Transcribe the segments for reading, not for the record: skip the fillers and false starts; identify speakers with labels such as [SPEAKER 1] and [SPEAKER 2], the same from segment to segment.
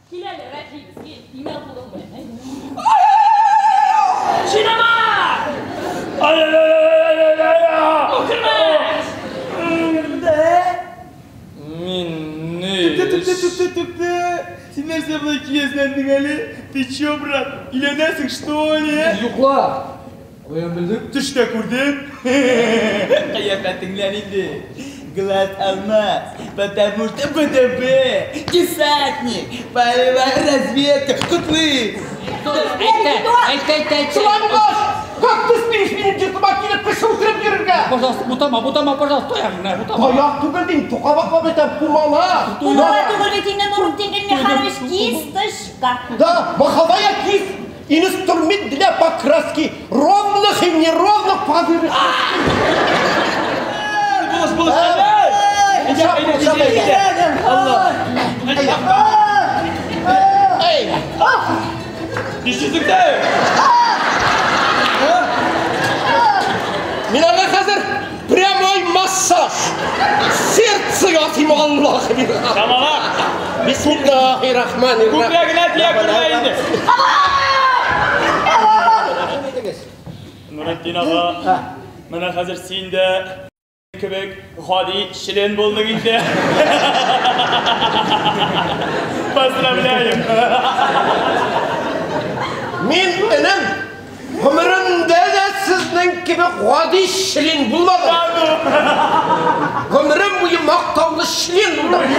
[SPEAKER 1] Кил әле, Рәфис, кил, тимә кулың белән. Чинама! Үкермә!
[SPEAKER 2] Мин ни?
[SPEAKER 3] Тукта, син нәрсә болай көязләндең әле? Ты чё, брат, өйләнәсең, что ли?
[SPEAKER 2] Юк ла. Каян белдең?
[SPEAKER 3] Төштә күрдем. Кыяфәтеңнән инде. Глаз алмаз, потому что ВДВ, десантник, полевая разведка, котлы.
[SPEAKER 2] Әйтә, әйтә, әйтә, әйтә.
[SPEAKER 4] Чуланбаш! Как ты смеешь минем йортыма килеп кеше үтереп йөрергә?
[SPEAKER 2] Пожалуйста, бутама, бутама, пожалуйста, таягыңны, бутама.
[SPEAKER 4] Таяк түгел дим, тукабаклап әйтәм, пумала.
[SPEAKER 5] Пумала түгел бит инде, Нуртдин Гыйльмеханович, кисточка.
[SPEAKER 4] Да, маховая кисть. Инструмент для покраски ровных и неровных поверхностей.
[SPEAKER 3] Булыш, булыш, әйдә, әйдә, әйдә, әйдә. Алла.
[SPEAKER 4] Эй,
[SPEAKER 3] Нишлисең син?
[SPEAKER 4] мин аңа хәзер прямой массаж. Сердце ясыйм, Аллаһ.
[SPEAKER 3] Камала.
[SPEAKER 4] Бисмиллахи рахмани.
[SPEAKER 3] Күкрәгенә тия күрмә инде. Нуретдин ага, менә хәзер син дә кебек гади член булдың инде. Поздравляем.
[SPEAKER 4] Мин энем гомеремдә дә сезнең кебек гади член булмадым. Гомерем буе мактаулы член булдым.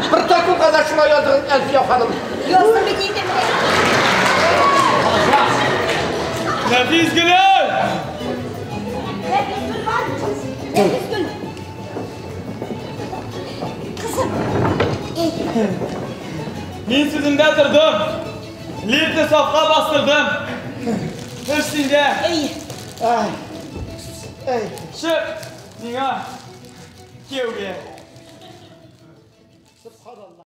[SPEAKER 4] Протоколга да шулай языгыз, Әлфия ханым.
[SPEAKER 5] Яздым бит инде.
[SPEAKER 3] Нәфис гөлем!
[SPEAKER 5] Нәфис гөл бар. Нәфис гөл. Кызым. Эй,
[SPEAKER 3] Мин сүземдә тордым. Лифтны сафка бастырдым. Эш синдә.
[SPEAKER 5] Эй.
[SPEAKER 4] Ай. Эй.
[SPEAKER 3] Чык миңа кияүгә.
[SPEAKER 4] Субханалла.